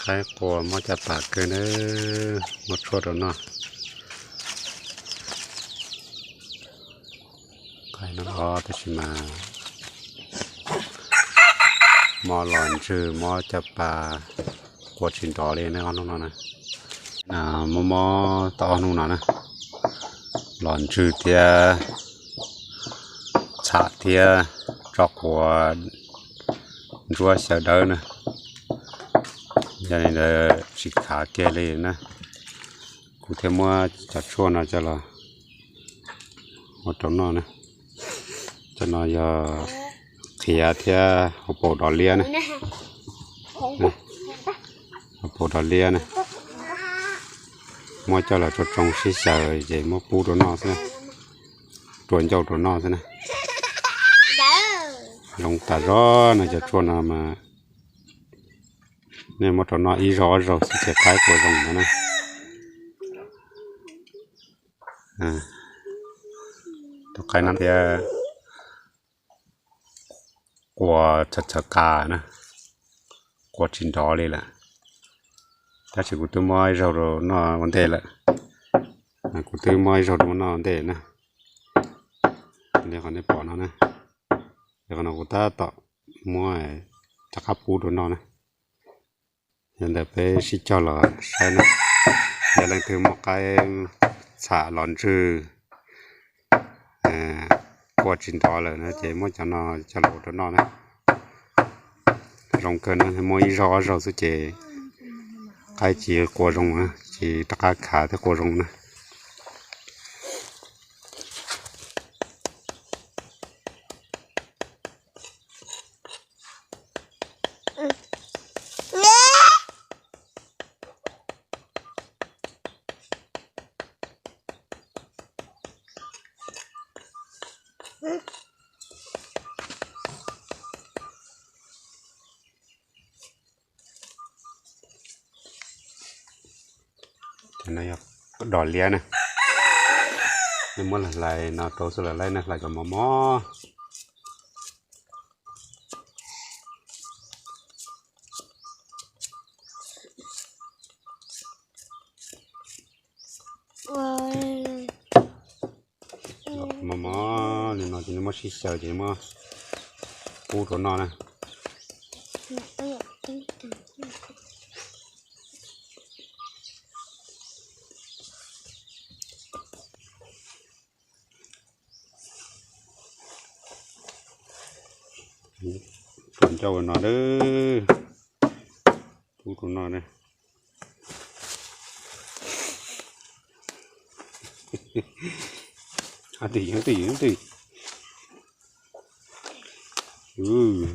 Qaib qua mob caj pas kawg na, muab tshuaj rau noj. Qaib no tab sis mas mob los ntsws mob caj pas, qua tsis nrov li na ob hnub no na. Mob mob tau ob hnub no na, los ntsws thiab txham thiab tso quav ntsuab xyaw dawb na. Yog li ntawd tsis khav kiag li na, kuv thiaj muab cov tshuaj no coj los ua rau noj na. Cov no yog qhiav thiab hauv paus dog liab na. Hauv paus dog liab na, muab coj los tsoo tsoo sib xyaw ces muab pub rau noj xwb, rua ncauj rau noj xwb na. Zoo tas zog no, cov tshuaj no mas nej muab rau noj ib zaug ob zaug xwb ces qaib qua zoo ntawd na. Tus qaib no thiab qua txhaws txhaws qa na, qua tsis nrov li lawm. Tab sis kuv twb muab ib zaug rau noj ua ntej lawm, kuv twb muab ib zaug rau noj ua ntej na. Li qhov nej pom no na, li qhov no kuv tab tom muab rov qab pub rau noj na. Yog ntawd peb sib cog los saib na, yog leej twg muaj qaib txham los ntsws qua tsis nrov lawm no ces muab cov no coj los ua rau noj na. Zoo kawg na, muab ib zaug ob zaug xwb ces qaib tsis qua zoo na, tsis rov qab khav thiab qua zoo na. Cov no yog dog liab na, nej muab hlais no rau xwb los laib na, hlais kom mos mos. Mos mos li no ces muab sib xyaw ces muab pub rau noj na. Rua ncauj no, pub rau noj na. Twj ywm, twj ywm, twj ywm.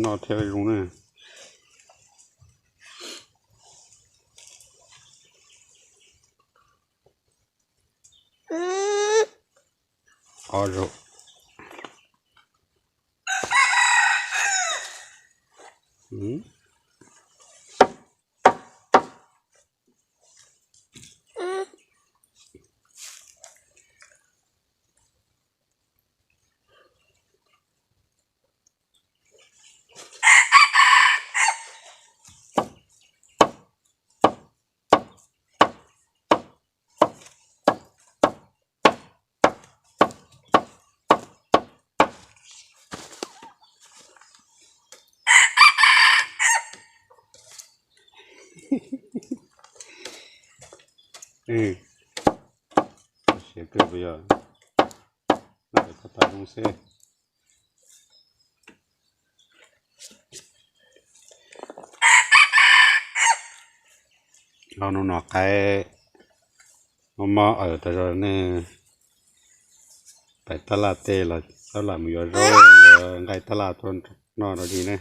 Noj thiab zoo na. Ob zaug. Siav kawg puas yog? Noj kom tag zoo xwb. Ob hnub no qaib mob mob aws tas zog, nej pais tab laj tej los txhob lam mus yuav zaub yuav nqaij tab laj tuaj noj rau dig ne.